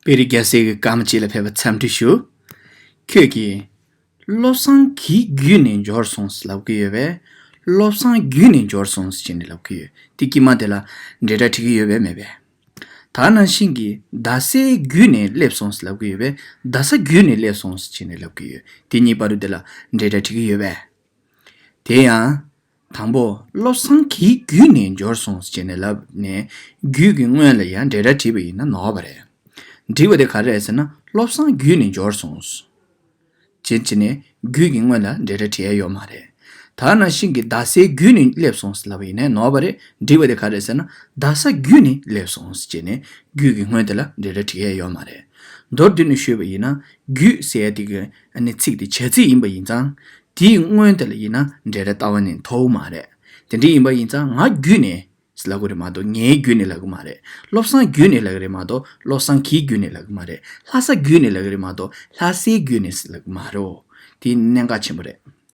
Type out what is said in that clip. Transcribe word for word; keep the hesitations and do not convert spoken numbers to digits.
དཔེ་རིས་རྒྱལ་སྲས་ཀྱི་སྐར་མ་གཅིག་ལ་ཕེབས་པ་འཚམས་འདྲི་ཞུ། ཁྱོད་ཀྱིས། བློ་བཟང་གིས་བརྒྱུད་ནས་འབྱོར་སོང་ཟེར་ལབ་ཀྱི་ཡོད་པས། བློ་བཟང་བརྒྱུད་ནས་འབྱོར་སོང་ཟེར་བྱས་ནས་ལབ་ཀྱི་ཡོད། དེ་དཀྱིལ་མ་དེ་ལ་འབྲེལ་སྒྲ་བྲིས་ཀྱི་ཡོད་པས་མེད་པས། ད་ནང་བཞིན་གྱི་རྡ་སའི་བརྒྱུད་ནས་སླེབས་སོང་ཟེར་ལབ་ཀྱི་ཡོད་པས། རྡ་ས་བརྒྱུད་ནས་སླེབས་སོང་ཟེར་བྱས་ནས་ལབ་ཀྱི་ཡོད། དེ་གཉིས་བར་དུ་དེ་ལ་འབྲེལ་སྒྲ་བྲིས་ཀྱི་ཡོད་པས། དེ་ཡང་། དང་པོ། བློ་བཟང་གིས་བརྒྱུད་ནས་འབྱོར་སོང་ཟེར་བྱས་ནས་ལབ་ནས། བརྒྱུད་ཀྱི་སྔོན་ལ་ཡང་འབྲེལ་སྒྲ་བྲིས་པ་ཡིན་ན་ནོར་བ་རེད། འགྲིག་པ་དེ་ག་རེ་རེད་ཟེར་ན། བློ་བཟང་བརྒྱུད་ནས་འབྱོར་སོང་། ཅེས་བྱས་ནས་བརྒྱུད་ཀྱི་སྔོན་ལ་འབྲེལ་སྒྲ་བྲིས་ཡ་ཡོད་མ་རེད། ད་ནང་བཞིན་གྱི་རྡ་སའི་བརྒྱུད་ནས་སླེབས་སོང་ཟེར་ལབ་པ་ཡིན་ན་ནོར་བ་རེད། འགྲིག་པ་དེ་ག་རེད་ཟེར་ན། རྡ་ས་བརྒྱུད་ནས་སླེབས་སོང་ཟེར་བྱས་ནས་བརྒྱུད་ཀྱི་སྔོན་དེ་ལ་འབྲེལ་སྒྲ་བྲིས་ཡ་ཡོད་མ་རེད། མདོར་བསྡུས་ནས་ཞུས་པ་ཡིན་ན། བརྒྱུད་ཟེར་ཡ་དེ་གི་ཨ་ནི་ཚིག་དེ་བྱ་ཚིག་ཡིན་པ་ཡིན་ཙང་། དེའི་སྔོན་དེ་ལ་ཡིན་ན་འབྲེལ་སྒྲ་ལྟ་བ་ནི་ཐོགས་མ་རེད། དེ་འདྲ་ཡིན་པ་ཡིན་ཙང་། ང་བརྒྱུད་ནས་ལབ་ཀྱི་རེད་མ་གཏོགས། ངའི་བརྒྱུད་ནས་ལབ་ཀྱི་མ་རེད། བློ་བཟང་བརྒྱུད་ནས་ལབ་ཀྱི་རེད་མ་གཏོགས། བློ་བཟང་གིས་བརྒྱུད་ནས་ལབ་ཀྱི་མ་རེད། ལྷ་ས་བརྒྱུད་ནས་ལབ་ཀྱི་རེད་མ་གཏོགས། ལྷ་སའི་བརྒྱུད་ནས་ལབ་ཀྱི་མ་རེད། དེ་གནད་འགག་ཆེན་པོ་རེད།